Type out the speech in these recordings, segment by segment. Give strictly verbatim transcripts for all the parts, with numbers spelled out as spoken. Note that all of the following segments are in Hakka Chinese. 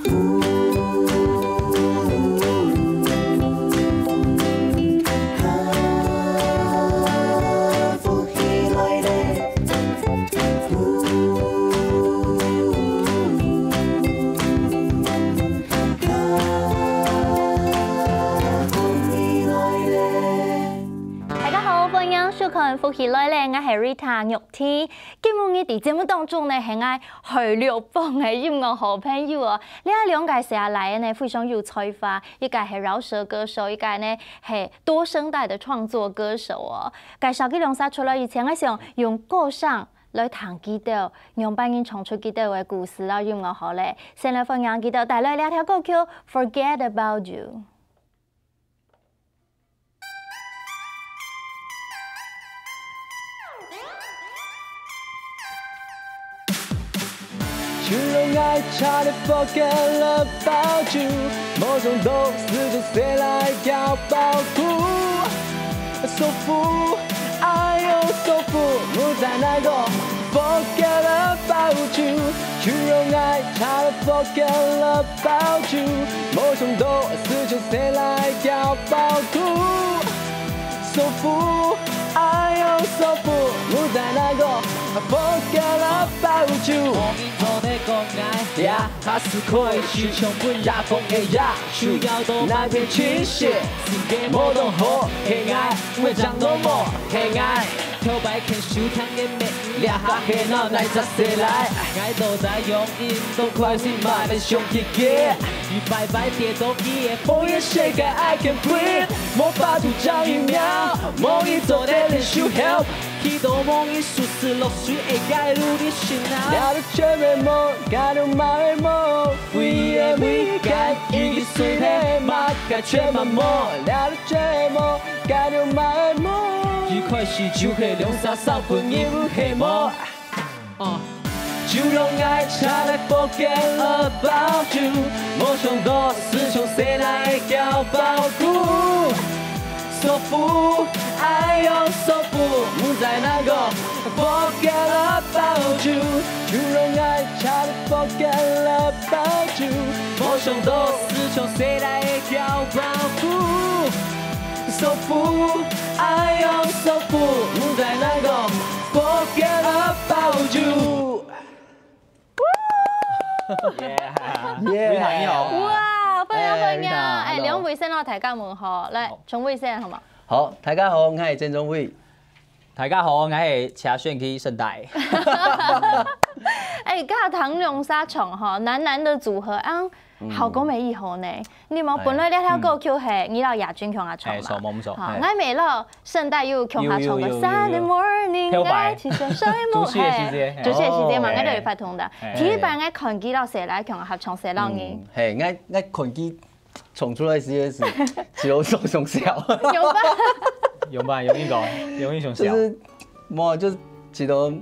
大家好，歡迎收看《福氣來了》，𠊎係Rita玉婷。今晡日在節目當中呢，係𠊎海陸幫个音樂好朋友哦。這兩個寫來个呢，非常有才華，一個係饒舌歌手，一個呢係多聲帶的創作歌手哦。介紹佢兩儕出來以前，𠊎想用歌聲來談佢兜，用別人唱出佢兜个故事摎音樂好了。先來歡迎佢兜帶來這條歌曲《Forget About You》。 就讓愛差點forget about you，某種都是就誰來搞包袱，舒服，哎呦舒服，不再難過，forget about you，就讓愛差點forget about you，某種都是就誰來搞包袱，舒服，哎呦舒服，不再難過，forget about you。 哇，歡迎歡迎！哎，兩位先摎大家問好，來，從位先好無？好，大家好，𠊎係鄭中偉。大家好，𠊎係車選去聖代。哎，剛剛聽兩儕唱吼，男男的組合，啊，效果乜異好呢。你無本來這條歌曲係你摎亞軍共下唱嘛？哎，無錯。好，𠊎乜摎聖代有共下唱个Sunday morning，愛起身睡目，主持个時節，主持个時節嘛，𠊎就有發通的。第一擺𠊎看佢摎細賴共下合唱細賴人。係，𠊎𠊎看佢 唱出來時節係，就當當笑。有吧？有吧？有影講，有影響笑。就是，無，就是覺得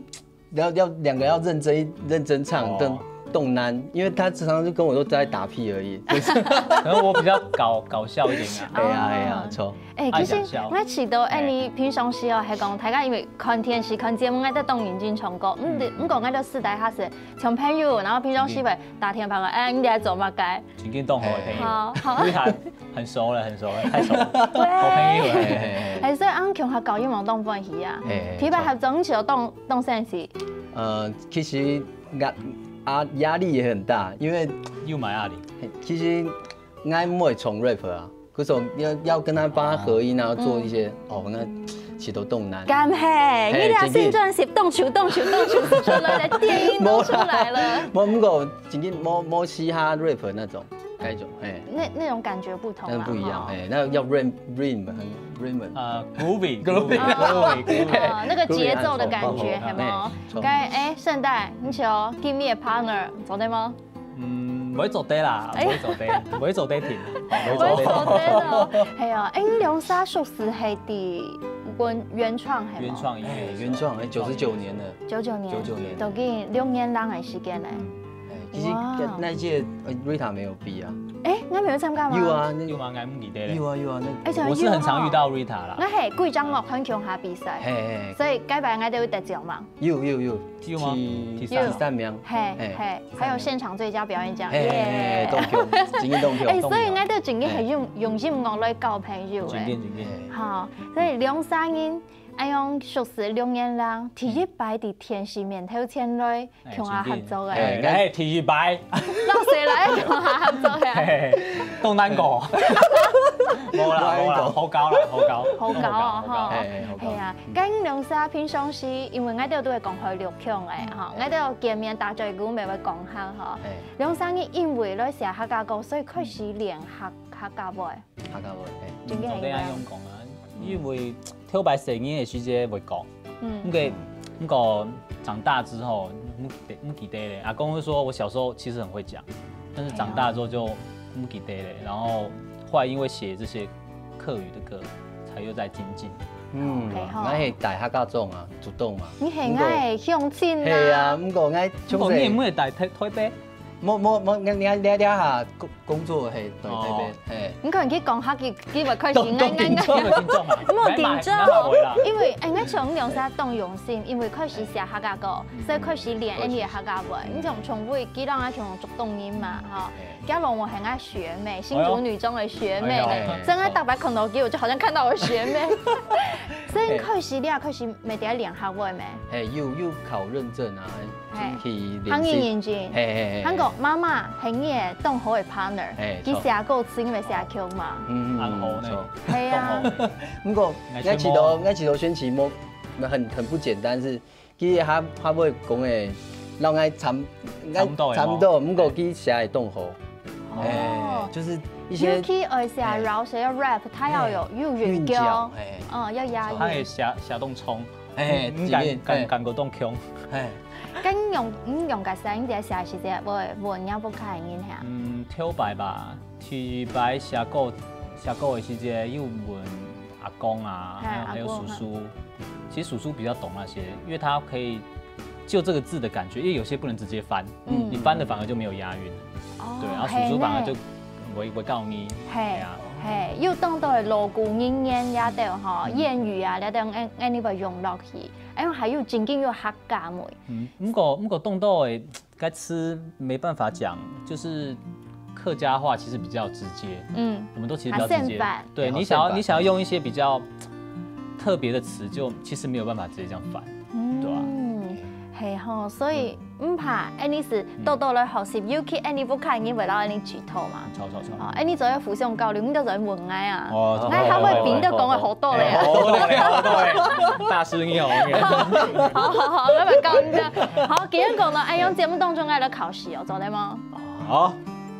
要要兩個要認真認真唱，當當難，因為他常常就跟我說在打屁而已。就是，可能我比較搞搞笑一點啊。哎呀哎呀，錯。哎，其實愛知道，哎，你平常時哦，係講大家因為看電視、看節目，愛得當認真唱歌。嗯，毋過愛到私底下係像朋友，然後平常時會打電話講，哎，你在做麼个？ 正經當好个朋友。好，好。你看，很熟了，很熟了，太熟了，好朋友了。哎，所以恁樣共下搞音樂當歡喜啊。第一擺合作，你試著當當生趣。呃，其實壓啊壓力也很大，因為又蠻壓力。其實𠊎毋會唱rap啊，可是要要跟他幫他合音啊，做一些哦，那其實都當難。敢係，你這新專輯動手動手動手出來了，電音都出來了。無毋過 正經無無嘻哈rap那種，該種，哎，那那種感覺不同啦，那不一樣，哈哎，那要 rhythm rhythm 很 rhythm，呃，groovy groovy groovy groovy。啊，那個節奏的感覺，哎係無？錯該哎，聖代，你想give me a partner，做得嗎？嗯，毋會做得啦，毋會做得，毋會做得停，毋會做得咯。係啊，哎，你兩儕熟識係在原原創係無？原創音樂，原創哎，九十九年了，九九年，九九年都已經六年零个時間咧。哎，其實那屆呃 Rita 沒有畢啊，哎，該你有參加嗎？有啊，那有嗎？𠊎毋記得咧。有啊有啊，那而且我是很常遇到 Rita 啦。𠊎係幾張樂團共下比賽，嘿嘿，所以該擺𠊎都有得獎嘛。有有有，有嗎？第第三。三名。嘿嘿嘿，還有現場最佳表演獎，嘿嘿耶！嘿，當強，真个當強，哎，所以𠊎都真个係用用音樂來交朋友哎。真个真个。好，所以兩儕人恁樣熟識六年啦，第一擺在電視面頭前來 共下合作个。哎，哎，第一擺。老師來共下合作个。嘿，當難過。無啦無啦，好搞啦，好搞。好搞哦，好搞，吼。哎，好搞。係啊，該兩儕平常時，因為𠊎兜都會講海陸腔个，吼，𠊎兜見面打嘴鼓乜會講下，吼。哎。兩儕人因為來寫客家歌，所以開始練客客家話。客家話，哎。真个係恁樣。昨天恁樣講啊，因為頭擺細人个時節會講， 嗯。毋過，毋過長大之後，毋記得，毋記得咧。阿公就說我小時候其實很會講，但是長大之後就毋記得咧。然後後來因為寫這些客語的歌，才又再精進。嗯，係吼。𠊎係大客家庄啊，竹東嘛。你係𠊎个鄉親啊。係啊，毋過𠊎從細，毋過你毋會大台台北？無無無，你你你你下工工作係對對對，哦。係。你可能去講客，佢佢會開心，當當緊張，當緊張啊！莫緊張，因為哎，𠊎從兩儕當用心，因為開始寫客家歌，所以開始練恁樣个客家話。你從從尾，佢人啊從竹東人嘛，吼，佢老母係𠊎學妹，新竹女中的學妹呢，哎呦哎呦所以𠊎逐擺看到佢，我就好像看到我學妹。所以你開始你也開始每天練客話咩？哎，有有考認證啊，哎，去練習。客語認證。嘿嘿嘿。還過媽媽係你个當好个partner，哎，佢寫歌詞，你會寫曲嘛？嗯嗯，當好呢。係啊。毋過，𠊎試著，𠊎試著選曲無很很不簡單，是其實佢佢會講个，讓𠊎參，參到个，參到，毋過佢寫个當好。哦，就是一些尤其愛寫饒舌、要rap，佢要有有韻腳，哎，嗯，要押韻。佢會寫寫當衝，哎，嗯，感感感覺當強。哎，該你用你用个聲音在寫時節，會問若屋下人哈？嗯，頭擺吧，第二擺寫歌寫歌个時節，又問 阿公啊，還有還有叔叔。其實叔叔比較懂那些，因為他可以就這個字的感覺，因為有些不能直接翻，你翻的反而就沒有押韻。對，然後叔叔反而就會會教你。係啊，係，有當多个老古人言這兜吼，諺語啊，這兜恁恁樣會用落去，哎，還有正經有客家味。嗯，毋過毋過當多个 該詞沒辦法講，就是客家話其實比較直接。嗯，我們都其實比較直接。對，你想要你想要用一些比較特別的詞，就其實沒有辦法直接這樣翻，對吧？嗯，係吼，所以毋怕，恁樣係多多來學習，尤其恁樣屋下人會摎恁樣指導嘛。著著著。哦，恁樣做得互相交流，你就做得問𠊎啊。哦，𠊎還會比你講个好多咧。好多咧，好多咧，大師你好，你好。好好好，慢慢教你。好，今日講到，哎，用節目當中愛來考 試哦，做得無？好，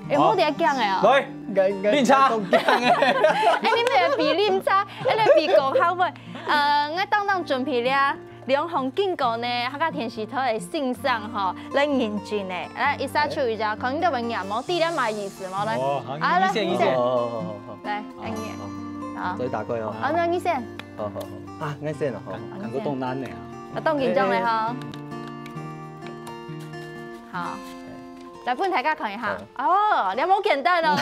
有無得講个哦？來，恁差，哎，你們比恁差，恁比講客話。呃，𠊎當當準備了兩項警告呢，客家電視台个先生吼，來認證呢。來，一下出一下，看你兜會唸無？知了麼个意思無？來，啊，來，你先，你先。好好好好好。來，恁樣。好，好，好。好。所以打開哦。好，那你先。好好好。啊，𠊎先了吼。感感覺當難呢啊。啊，當緊張了哈。好。 來分大家看一下。哦，你無簡單哦。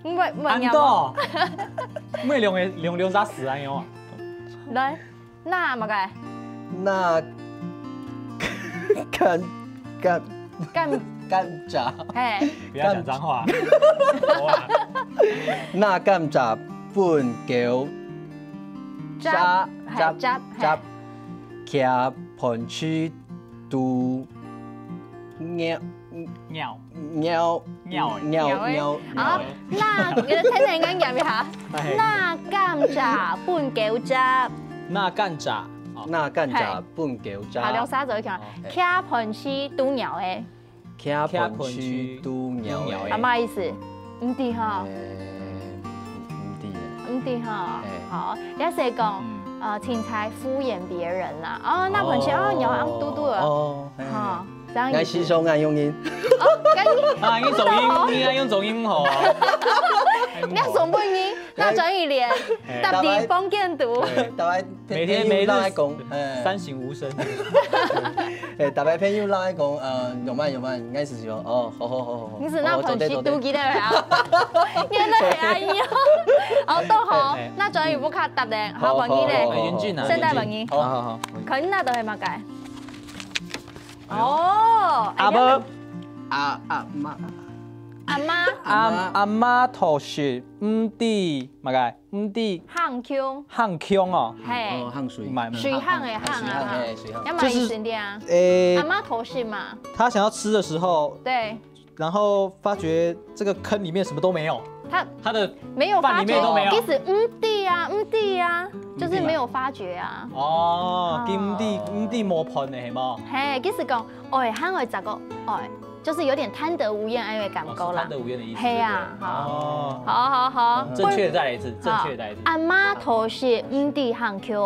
因為毋會念哦。恁多，每兩个兩兩隻字恁樣啊。來，那麼个？那甘甘甘甘蔗，嘿，不要講髒話。好啊。那甘蔗分狗，汁，汁，汁，汁，嘿。 騎盤車都尿尿尿尿尿啊，那个聽聽看，念一下。那甘蔗分狗汁，那甘蔗，那甘蔗分狗汁。好，兩三嘴講，騎盤車都尿个。 騎盤車都尿个。啊，麼个意思？毋知哈。毋知。毋知哈。好，你係講，呃，凊彩敷衍別人啦。哦，那盤車哦，尿暗嘟嘟个。哦，哈，這樣意思。𠊎時常恁樣用。哦，跟你啊，你中音，你愛用中音吼。你愛送分你，那轉一臉，搭地方建築。大家每天每日講，三省吾身。哎，大家朋友來講，呃，有慢有慢，應該是有。哦，好好好好好。你是那款是肚鸡的啊？原來係恁樣。哦，都好，那轉一步看答案，好，問你咧，好好好好。現在問你，好好好。看你那都係麼个？哦，阿伯，阿阿媽，阿媽，阿阿媽頭食，毋知麼个，毋知。 項腔。項腔哦。嘿。哦，項水。買水項个項啊。水項，嘿，水項。要買一點啊。就是，誒，阿媽頭食嘛。他想要吃的時候，對。然後發覺這個坑裡面什麼都沒有。他他的沒有發覺，飯裡面都沒有。其實毋知啊，毋知啊，就是沒有發覺啊。哦，哦。佢毋知，毋知無飯的，係無？嘿，其實講，哎，還會咋个，哎，就是有點貪得無厭，哎，感覺啦。哦，是貪得無厭的意思，嘿啊，對不對？哦。好好好。正確的再來一次，正確的再來一次。阿媽頭食，毋知項腔。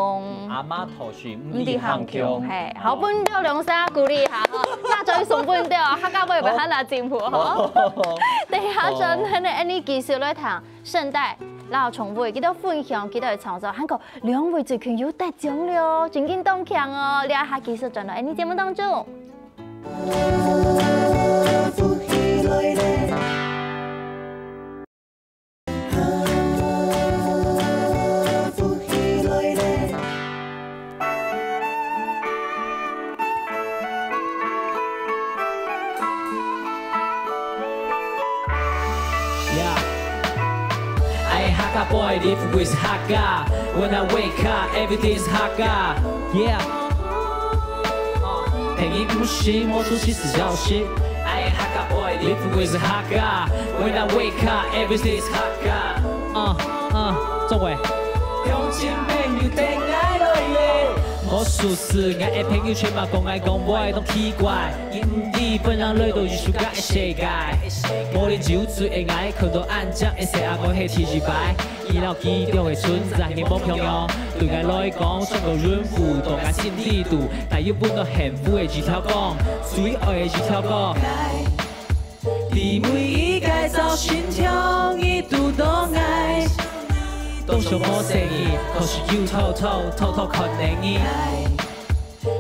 阿媽頭食，毋知項腔。毋知項腔，嘿，好，分到兩儕鼓勵一下吼，那就送分到，客家話會還來進步吼。哦。等一下轉來呢，恁呢繼續來聽，聖代、老長輩，佢兜分享，佢兜个創作，還過兩位最近有得獎了哦，真經當強哦，這下繼續轉來，恁呢節目當中。 Yeah. I Hakka boy live with Hakka. When I wake up, everything's Hakka. Yeah. 陪你無時無處去死消息。I Hakka boy live with Hakka. When I wake up, everything's Hakka. 嗯嗯，做喂。鄉親朋友，聽𠊎來咧。無事事，𠊎个朋友圈嘛講𠊎講話，當奇怪。 你毋知分人累到藝術家个世界，無啉酒醉个𠊎看到恁靚个細阿妹係第一擺。你老記得个存在个目標哦，對𠊎來講，像個任務，到𠊎心底肚，帶有溫暖幸福个一條光，最愛个一條歌。在每一個早晨，聽你堵到𠊎，當想無細義，可是又偷偷偷偷看等你。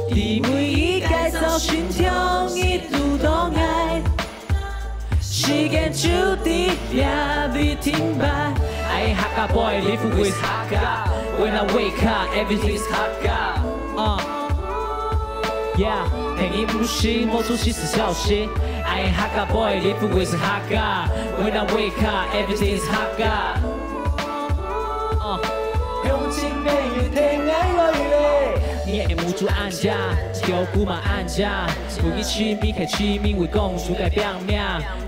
在每一個早晨，聽你堵到𠊎，時間就在這位停擺。I Hakka boy live with Hakka. When I wake up, everything's Hakka. Uh, yeah. 陪你無時無處去死消息。I Hakka boy live with Hakka. When I wake up, everything's Hakka. 鄉親朋友，聽𠊎來咧。你个目珠恁靚，腳步嘛恁靚，每日親密係親密，會講出个拼命。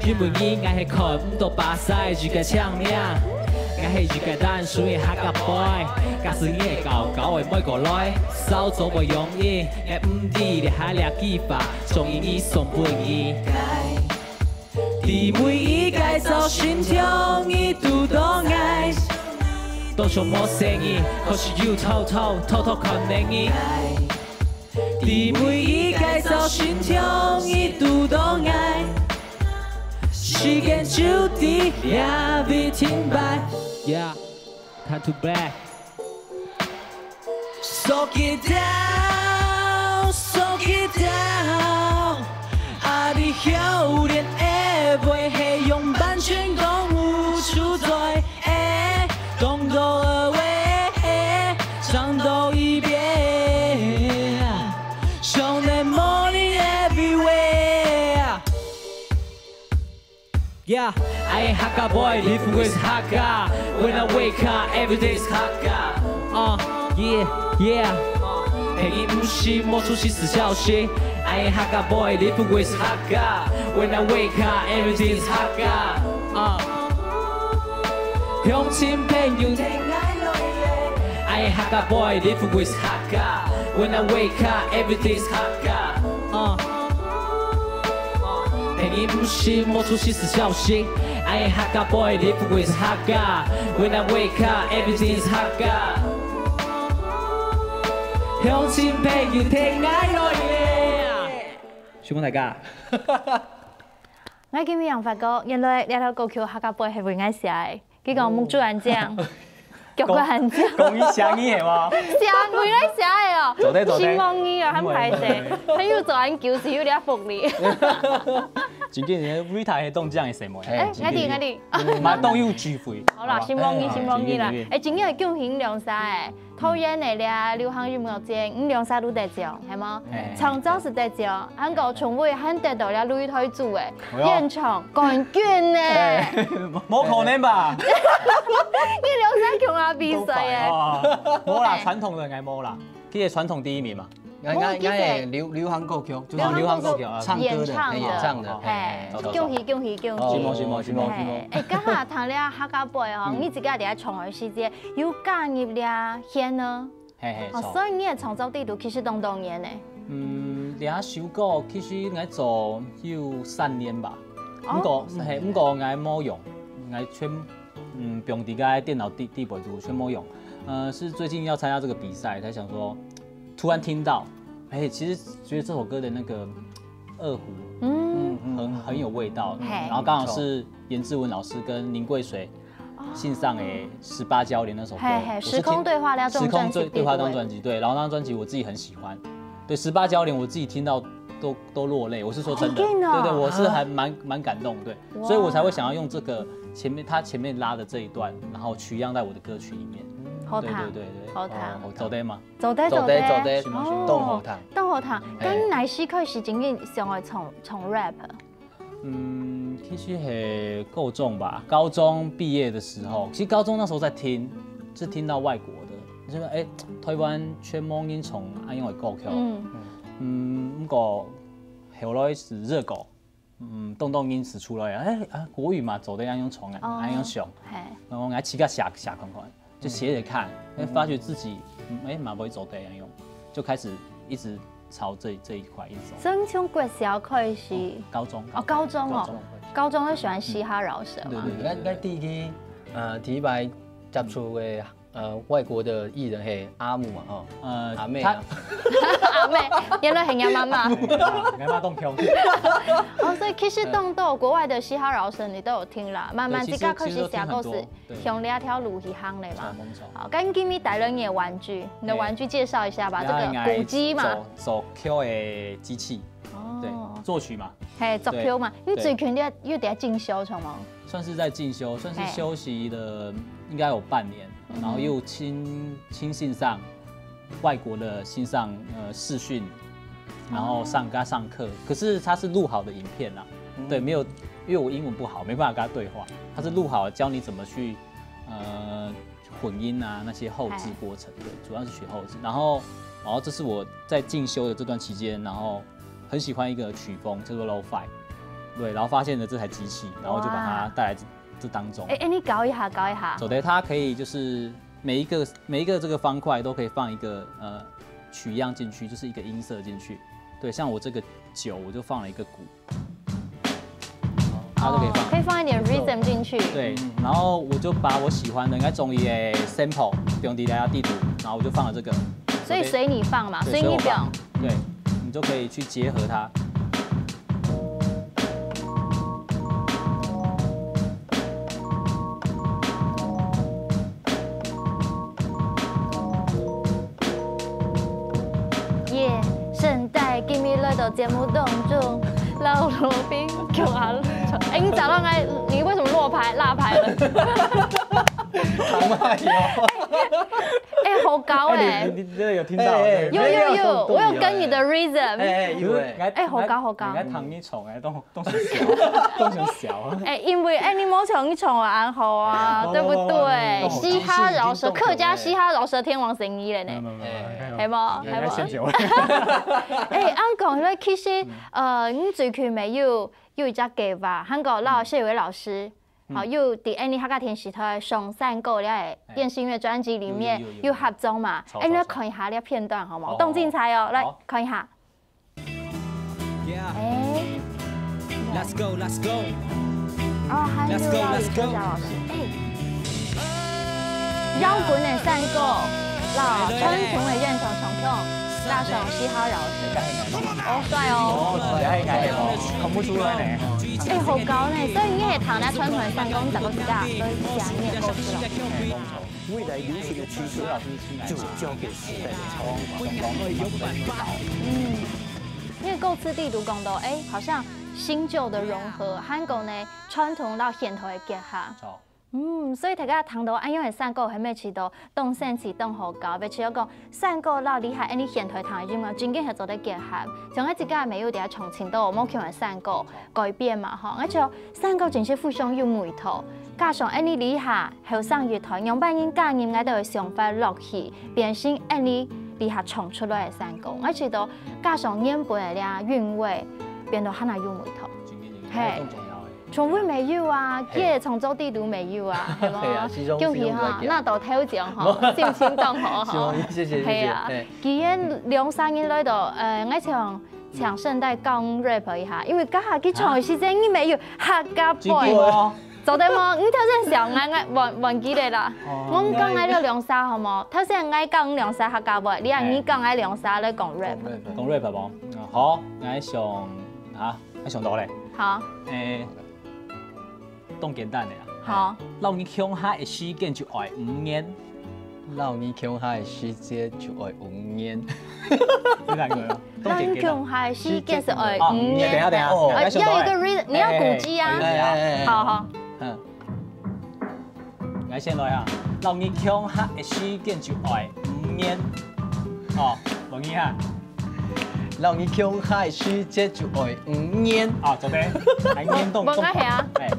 因為你，𠊎係看毋到巴西一個青命。𠊎係一個單純个Hakka boy，假使你个狗狗會飛過來，掃帚無容易，𠊎毋知這下這句話，中意你送分你。 在每一個早晨，聽你堵到𠊎，當想無細義，可是又偷偷偷偷看等你。在每一個早晨，聽你堵到𠊎，時間就在這位停擺。Yeah, time to black. 索一條，索一條，啊，你笑臉个話係用完全講毋出嘴个，當多个話，藏到一邊，想念morning everywhere。 Yeah, I Hakka boy, live with Hakka. When I wake up, everything's Hakka. Uh, yeah, yeah. 陪你無時無處去死消息。I Hakka boy, live with Hakka. When I wake up, everything's Hakka. Uh. 鄉親朋友，聽𠊎來咧。I Hakka boy, live with Hakka. When I wake up, everything's Hakka. Uh. 陪你無時無處去死消息。I Hakka boy, live with Hakka. When I wake up, everything's Hakka. 鄉親朋友，聽𠊎來咧。承蒙大家。𠊎今日正發覺，原來這條歌曲Hakka boy係為𠊎寫个。 佢講目珠恁靚，腳骨還靚。講你寫你係無？寫，我來寫个哦。做得，做得。承蒙你啊，很歹勢。朋友做恁久是有點福利。真緊，Rita係當靚个細妹。哎，𠊎知，𠊎知。嘛當有智慧。好啦，好吧？承蒙你，哎，承蒙你啦。真緊，真緊。哎，真緊恭喜你兩儕哎，桃園个這流行音樂節，你兩儕都得獎，係無？哎。長洲係得獎，還過春尾還得到這擂台組个，哎喲。現場冠軍呢。哎，無可能吧？你兩儕共下比賽哎。都快啊。無啦，哎。傳統个應該無啦。 佢个傳統第一名嘛。應該，應該，應該是流，流行歌曲，就是流行歌曲啊。唱歌的，演唱的。哎，演唱的，哎，哎，哎，走，走，走。恭喜，恭喜，恭喜。哦，承蒙，承蒙，承蒙，承蒙。哎，哎，剛好談了客家話哦，嗯。你自家在長洲時節，有加入了獻呢？嘿，嘿，哦，著。所以你个創作底肚其實當多年呢。嗯，這首歌其實應該做有三年吧。哦。毋過，嘿，毋過𠊎無用，𠊎全，嗯，放在該電腦底，底背肚，全無用。呃，是最近要參加這個比賽，才想說， 突然聽到，哎，其實覺得這首歌的那個二胡，嗯。很，很有味道，嘿。然後剛好是顏志文老師跟林貴水，哦。獻上的《十八交連》那首歌，嘿，嘿，我是聽，《時空對話》那張專輯，《時空對，對話》那張專輯，對，然後那張專輯我自己很喜歡，對，《十八交連》我自己聽到都，都落淚，我是說真的，好感動哦。對，對，我是還蠻，蠻感動，對，哇。所以我才會想要用這個前面，他前面拉的這一段，然後取樣在我的歌曲裡面。好聽，對，對，對，對。好聽。哦，好聽。做得嗎？ 做得，做得，做得。做得，哦，當好聽。當好聽。哎。該你哪時開始真正想愛唱，唱rap？嗯，其實係高中吧，高中畢業的時候，其實高中那時候在聽，是聽到外國的，就是，哎，台灣全無人唱恁樣的歌曲。嗯。嗯，毋過後來係熱狗， 嗯，當多人試出來啊，哎，啊，國語嘛，做得恁樣唱啊，哦，恁樣唱。嘿。然後𠊎自家寫，寫看看，就寫寫看，哎，發覺自己，嗯，哎，蠻會做得恁樣，就開始一直朝這，這一塊一直走。所以從國小開始？哦，高中，哦，高中哦，高中。高中就喜歡嘻哈饒舌嘛。對，對，對，對。應該，應該第一個，呃，第一擺接觸的 呃，外國的藝人係阿姆嘛，吼。呃，阿妹啊。他，阿妹，原來係𠊎媽媽。哎呀，𠊎媽當強。哦，所以其實當多國外的嘻哈饒舌你都有聽啦，慢慢自家開始寫歌詞，對，其實，其實都聽很多，對。向這條路去行咧嘛。沒錯，沒錯。好，該今日帶來你的玩具，你的玩具介紹一下吧，哎。這個鼓機嘛。然後應該做，做曲的機器，哦。對，作曲嘛。嘿，作曲嘛，對，你最近有，有在進修，著無？ 算是在進修，算是休息了應該有半年，嘿。然後又親，親線上外國的線上，呃，視訊，然後上，哦。跟他上課。可是他是錄好的影片啦，嗯。對，沒有，因為我英文不好，沒辦法跟他對話。他是錄好教你怎麼去，呃，混音啊，那些後製過程，嘿。對，主要是學後製。然後，然後這是我在進修的這段期間，然後很喜歡一個曲風，叫做 lo-fi。對，然後發現了這台機器，然後就把它帶來這，哇。這當中。哎，哎，你搞一下，搞一下。做得，它可以就是每一個，每一個這個方塊都可以放一個，呃，取樣進去，就是一個音色進去。對，像我這個九，我就放了一個鼓，它就可以放。哦，可以放一點rhythm進去。對，然後我就把我喜歡的，應該中意的 sample 放在這個地圖，然後我就放了這個。所以隨你放嘛，對，隨你放。所以我放，對，你就可以去結合它。 耶，聖代今日來到節目當中，老羅賓共下。哎，你找到該，你為什麼落拍、落拍了？唐麥有。哎，好高哎。哎，你，你真的有聽到？哎，哎，有，有，有，沒有，我有跟你的rhythm。哎，哎，有哎。哎，好高，好高。你看唐一蟲哎，都 當成笑，當成笑啊。哎，因為，哎，你無像你唱啊，恁好啊，對不對？無，無，無，無，嘻哈饒舌，客家嘻哈饒舌天王神一了呢。沒有，沒有，沒有，哎。還有嗎？還有嗎？還有嗎？哎，恁講咧，其實，呃，你最近乜有，有一隻計畫，還過摎謝偉老師，嗯。好，有在𠊎等客家電視台上山歌這個電信樂專輯裡面有，有，有，有。有合作嘛？著，哎，著，著。來看一下這片段好嗎？哦，當精彩哦，來，好。看一下。 哎。Let's go, let's go。哦，還有啊，Let's go, let's go。李秋霞老師，哎，搖滾的山歌，摎傳統的原創唱腔。大雄嘻哈饒舌。哦，帥哦。哦，帥，應該係哦，看不出來呢。哎，好高呢，所以你也談了傳統的三公十个時間，所以講你也夠出來。未來流行的趨勢就交給時代的潮流。嗯，因為故事裡肚講到，哎，好像新舊的融合，還有呢傳統到現代的結合。哦，嗯，所以大家聽到恁樣的山歌，係毋係覺得當生趣、當好搞？而且講山歌摎這下恁樣現代聽的音樂，真經係做得結合。像𠊎自家也有在唱，聽到無共樣的山歌改編嘛吼，而且山歌真係非常有味道。加上恁樣這下後生一代，仰般人加入𠊎兜个想法落去，變成恁樣這下唱出來的山歌，𠊎覺得加上原本的這韻味，變到還較有味道。真經真經，嘿係當重要的。 從未沒有啊，嘿。這創作裡肚沒有啊，係無？係啊，其中恭喜哈，其中一個。拿到頭獎哈，心情當好哈。希望，謝謝，謝謝。係啊嘿。既然兩儕人來到，呃，𠊎想請順帶教𠊎rap一下，因為剛好佢唱的時間，你沒有客家真經話。哦。做得無？你頭先想，𠊎，𠊎忘，忘記了啦。哦。我講𠊎兩儕好無？頭先𠊎教你兩儕客家話，你啊，哎。你教𠊎兩儕來講rap。講rap無？嗯，好，𠊎想啊，𠊎想到咧，好，誒，當簡單的啊。好。摎你共下个時間就愛五年。摎你共下个時間就愛五年。有兩個哦，當簡單。摎你共下个時間就愛啊，五年。等一下，等一下，哦。來，先等一下。要有一個rhythm，你要鼓機啊。哎，哎，哎，哎。哎，哎，哎，好好。嗯。來，先來啊，摎你共下个時間就愛五年。哦，無你啊。摎你共下个時間就愛五年。啊，做得，來，五年動動。無，𠊎係啊。哎，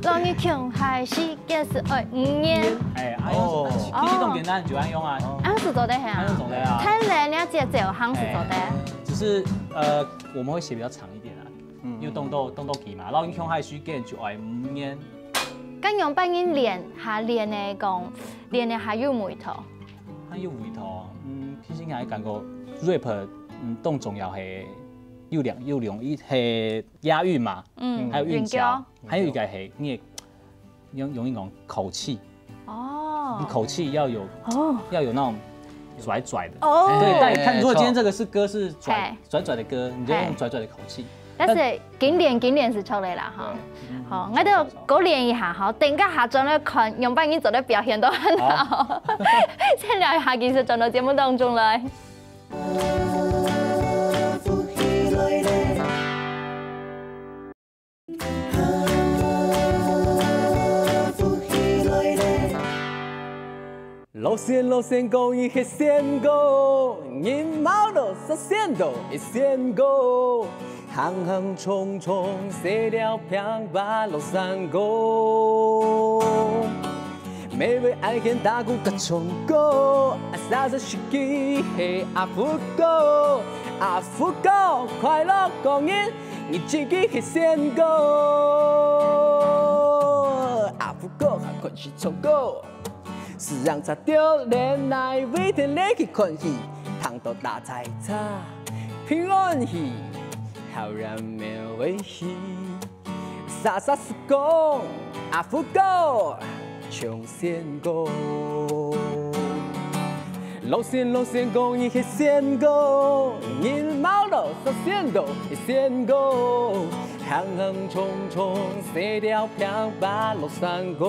摎你共下个時間就愛五年。哎，啊，哦。其實當簡單，就恁樣啊。啊，係做得係啊。恁樣做得啊。聽人家節奏，還係做得。只是呃，我們會寫比較長一點啊，嗯因為動到動到期嘛，摎你共下个時間就愛五年。該仰般人練下練个講，練个較有味道。還有味道，嗯，其實𠊎感覺rap，嗯，當重要係有兩有兩一係押韻嘛，嗯，還有韻腳，韻腳。還有一個係你的用用一種口氣，哦你口氣要有哦要有那種拽拽的。哦，對，但你看，哎如果今天這個是歌是拽嘿拽拽的歌，你就嘿用拽拽的口氣。但是經典經典係出來啦哈。好，𠊎兜過練一下哈，等下下轉來看，仰般人做得表現到恁好。先尞一下，繼續轉到節目當中來。老先老先講你係仙哥，人毛到十仙到一仙哥，行行衝衝，洗了平白落山哥。每位愛現打鼓个唱歌，啥子時機係阿福哥，阿福哥快樂講人，你自己係仙哥，阿福哥還看是唱歌。 是讓茶丟臉來，為天來去看戲，糖到大菜茶，平安喜，好人沒危喜。傻傻是講，阿福哥，窮仙哥。老仙老仙講，你係仙哥，人毛到十仙到一仙哥。 行行衝衝，洗了平白落山哥，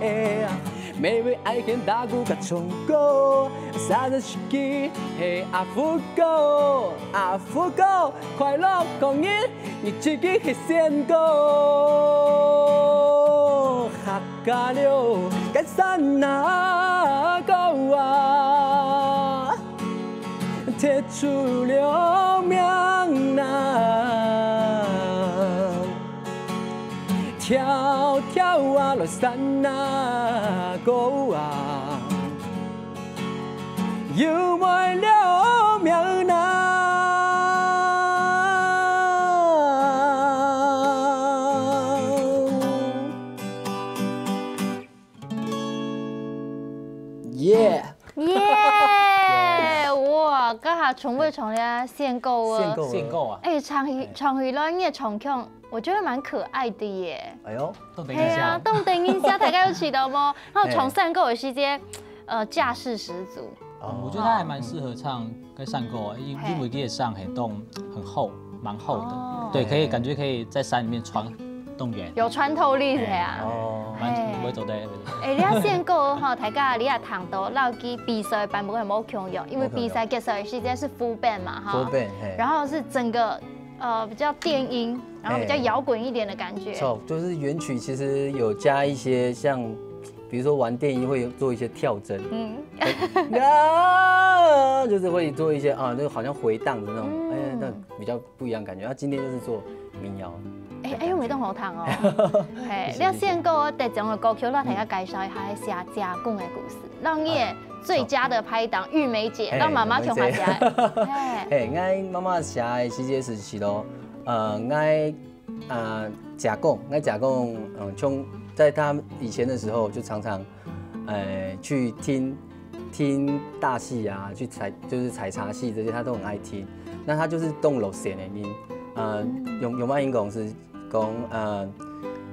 耶！每位愛現打鼓个唱歌，啥人時機係阿福哥，阿福哥快樂講人，你自己係仙哥。客家了，該山那高啊！ 踢出了名啊，跳跳啊來山啊高啊，有名了名啊。 耶！耶！哇，這下全部唱了仙歌哦。仙歌哦。仙歌啊。哎，唱起唱起來，你个唱腔，我覺得蠻可愛的耶。哎呦，都等一下係啊，。都等一下，大家有試著無？然後唱山歌个時節，呃，架勢十足。哦。我觉得他还蛮适合唱在山歌，因因为这个山很冻很厚，蛮厚的，哦。对，可以感觉可以在山里面穿动员。有穿透力的呀。哦。蛮不会走的。哎，你要先过哈，大家你也谈到，老吉比赛版本很不共样，因为比赛结束的时间是 full band 嘛哈，full band，嘿。然后是整个呃比较电音，然后比较摇滚一点的感觉。错，就是原曲其实有加一些像，比如说玩电音会有做一些跳针，嗯，啊，就是会做一些啊，就好像回荡的那种，哎，那比较不一样感觉。他今天就是做民谣。哎，哎，用没动喉糖哦。嘿，你要先给我得奖的歌曲，让大家介绍一下写家公的故事，让你也最佳的拍档玉梅姐，让妈妈穷下家。嘿，我妈妈写的时节是咯，呃，我 啊，姐公，我姐公，嗯，从在他以前的时候就常常，呃，去听听大戏啊，去采就是采茶戏这些，他都很爱听。那他就是动了弦的音，呃，用用马英公是讲，呃，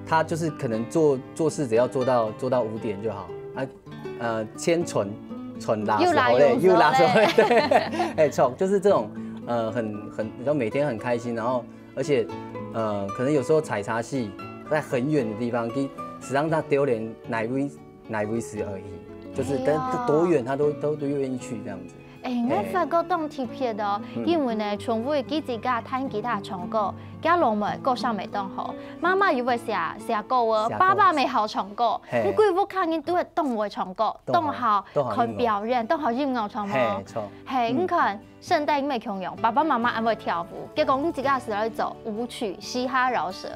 他就是可能做做事只要做到做到五点就好，啊，呃，千存存拉又拉又拉手嘞，对，哎，错，就是这种，呃，很很，然后每天很开心，然后 而且，呃，可能有时候采茶戏在很远的地方，其实让他丢脸哪一位哪一位是而已，就是但多远他都都都愿意去这样子。哎，我发觉當特別哦，因為呢，從會佢自家彈吉他唱歌，佢老妹歌聲會當好，媽媽又會寫寫歌哦，爸爸乜好唱歌，你歸屋下人都會當會唱歌，當好看表演，當好音樂唱歌。嘿，你看。 聖誕也共樣，爸爸媽媽恁會跳舞，結果你自家係來做舞曲、嘻哈饒舌，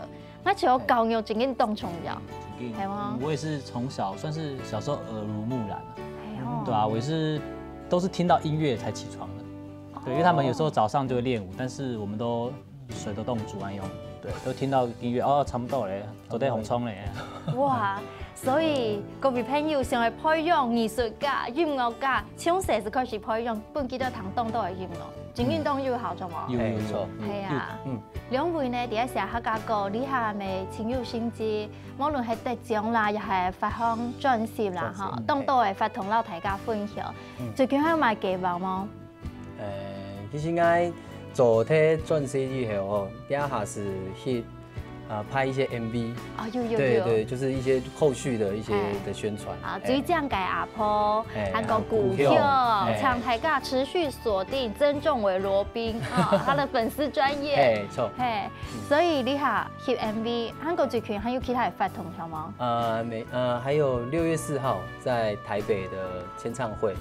那其實教育真正當重要，係嗎？我也是從小算是小時候耳濡目染，哎呦，對啊，我也是都是聽到音樂才起床的，對，因為他們有時候早上就會練舞，但是我們都睡到當早恁樣，對，都聽到音樂哦，差不多咧，做得紅蔥咧。哇， 所以各位朋友想愛培養藝術家、音樂家，從細就開始培養，分佢兜聽當多个音樂，真正當有效，著無？有有有，係啊，嗯，兩位呢，佇咧寫客家歌，這下乜真有成績，無論係得獎啦，也係發行專輯啦，吼，當多个活動摎大家分享。最近還有麼个計畫無？ 呃，其實𠊎做忒專輯以後吼，這下是去啊拍一些MV。啊，有有有。對對，就是一些後續的一些的宣傳。啊，最近个阿婆，還有故鄉，請大家持續鎖定曾仲偉羅賓啊，他的粉絲專頁。哎，著。嘿，所以你哈翕MV，還有最近還有其他个活動，好嗎？呃，沒，呃，還有六月四號在台北的簽唱會。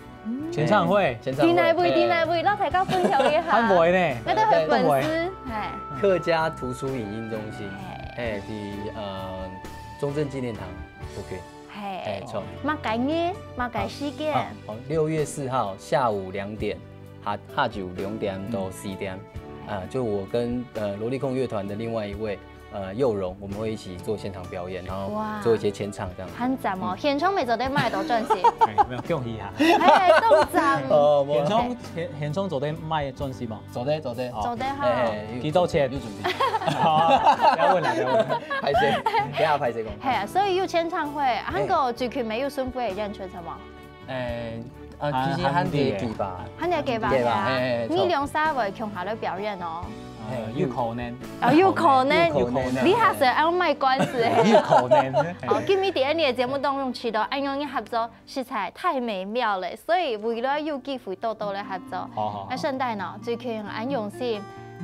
簽唱會，簽唱會，佇哪位？佇哪位？摎大家分享一下。還會呢，𠊎兜个粉絲，嘿，客家圖書影音中心，嘿，佇呃中正紀念堂附近，嘿，著。麼个日？麼个時間？哦，六月四號下午兩點，下下晝兩點到四點，啊，就我跟呃蘿莉控樂團的另外一位 呃，佑榮，我們會一起做現場表演，然後做一些簽唱這樣。還讚哦，現場乜做得買著專輯。哎，沒有，恭喜哈。哎，當讚。哦，現場現現場做得買專輯嗎？做得做得，做得哈。幾多錢？有準備。好，不要問了，不要問了。歹勢，等下歹勢講。嘿，所以有簽唱會，還過最近乜有巡迴演出，著無？ 誒，啊，其實還在計畫，還在計畫，係啊。你兩儕會共下來表演哦。誒，有可能。哦，有可能。有可能。你還係愛賣關子誒。有可能。哦，今日在你个節目當中聽著恁樣个合作，實在太美妙了。所以未來有機會多多來合作。好好好。那聖代呢，最近恁用心，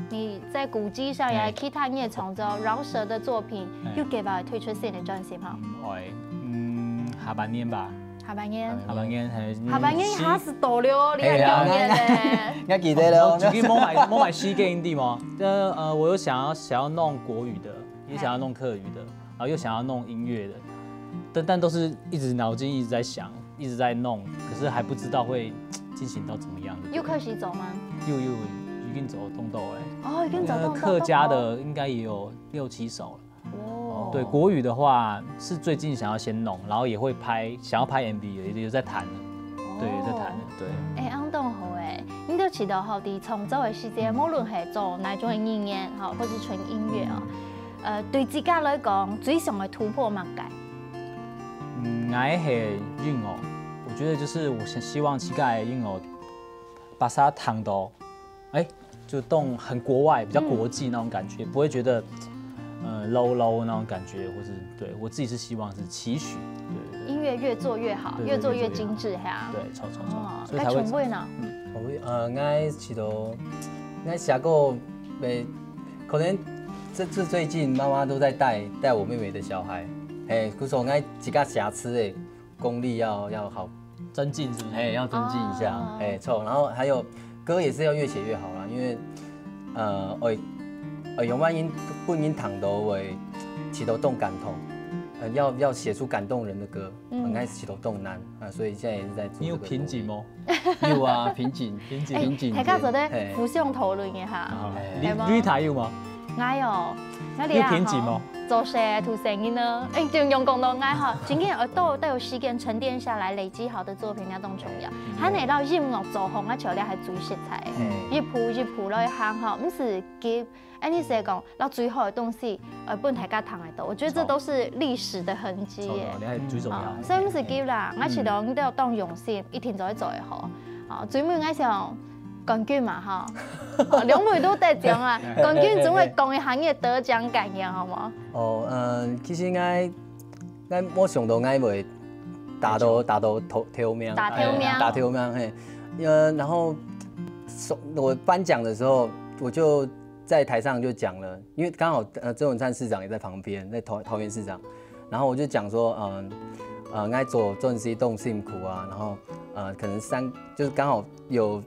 你在古蹟上呀，其他你也創作饒舌的作品，有計畫推出新的專輯嗎？會，嗯，下半年吧。 下半年。下半年，嘿，下半年還係多了哦，你還兩年呢。𠊎記得了。最近無買無買時間，對嗎？呃呃，我有想要想要弄國語的，也想要弄客語的，然後又想要弄音樂的，但但都是一直腦筋一直在想，一直在弄，可是還不知道會進行到怎麼樣的。有開始做嗎？有有，已經做動到哎。哦，已經做動到。客家的應該也有六七首了。 哦，對，國語的話是最近想要先弄，然後也會拍，想要拍MV，有有在談了，對，有在談了，對。哎，恁當好哎，你都知道吼，在創作的時間，無論係做哪種的語言吼，或是純音樂哦，呃，對自家來講，最想的突破麼个？嗯，𠊎係音樂，我觉得就是我是希望自家个音乐，把它弹到，哎，就动很国外，比较国际那种感觉，不会觉得，呃，low low那种感觉，或是对我自己是希望是期许，对对对。音乐越做越好，对对越做越越做越好精致，哈。对，错错错，哦，所以才会该重味呢？我呃，我个試著，我个寫歌，呃，可能这这最近妈妈都在带带我妹妹的小孩，嘿，故所我自家寫詞的功力要要好，增进是不是？哎，要增进一下，哦哎，错，然后还有歌也是要越写越好啦，因为呃，我我用万音不音糖都会起到动感动，呃，要要写出感动人的歌，嗯应该是起到动难啊，所以现在也是在做。你有瓶颈？吗？有啊，瓶颈，瓶颈哎瓶颈。大家做得嘿互相讨论一下。啊哎你有吗你台有吗？哎哟，那你有瓶颈吗？做事个读生人呢？哎，就用讲到爱好，今天耳朵都有时间沉淀下来，累积好的作品，那当重要。还能到音乐做好，我觉得还最实在的。哎一步一步来行哈，毋是急。哎，你是讲，到最后的东西，呃，分大家听得到，我觉得这都是历史的痕迹耶。你还最重要啊，。所以毋是急啦，我是讲你都要当用心，一定就会做得好。啊，最尾我想冠军嘛哈，啊两位都得奖啊，冠军总会讲一下你的得奖感言好吗？哦，嗯，其实应该应该没想到应该会打到打到头头名，打头名哎打头名嘿，呃，然后我颁奖的时候，我就在台上就讲了，因为刚好呃曾文灿市长也在旁边，在桃桃园市长，然后我就讲说，嗯呃，应该做专辑动辛苦啊，然后呃可能三就是刚好有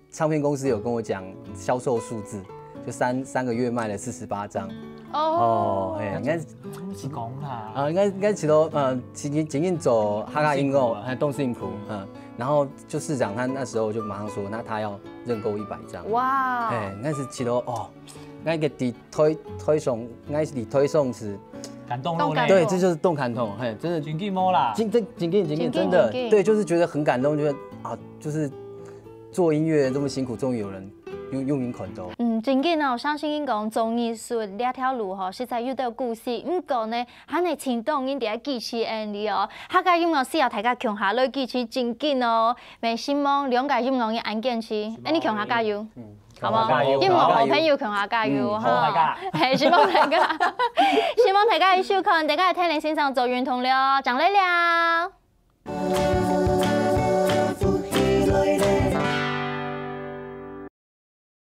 唱片公司有跟我讲销售数字，就三三个月卖了四十八张。哦，哎，应该是讲啦。啊，应该应该其实呃，仅仅仅仅走哈拉音乐，动辛苦啊还动辛苦，嗯，然后就市长他那时候就马上说，那他要认购一百张，哇，哎，那是其实哦，那个底推推送，应该是你推送是，感动落泪。动感对，这就是动感动，嘿，真的真紧无啦。真真真紧紧真紧真的真紧对，就是觉得很感动，就是啊，就是做音乐这么辛苦，终于有人用用心看到。嗯，真紧哦，相信讲做艺术这条路吼，实在有得故事。毋过呢，还能请动音点支持恩利哦。客家音乐需要大家共下来支持真紧哦。也希望两个音乐人安健去，哎，你共下加油。嗯，好吗？加油音乐好加油朋友共下加油嗯哈好大家。嘿，希望大家，希望大家一收看，大家天天先生做运动了，讲累了。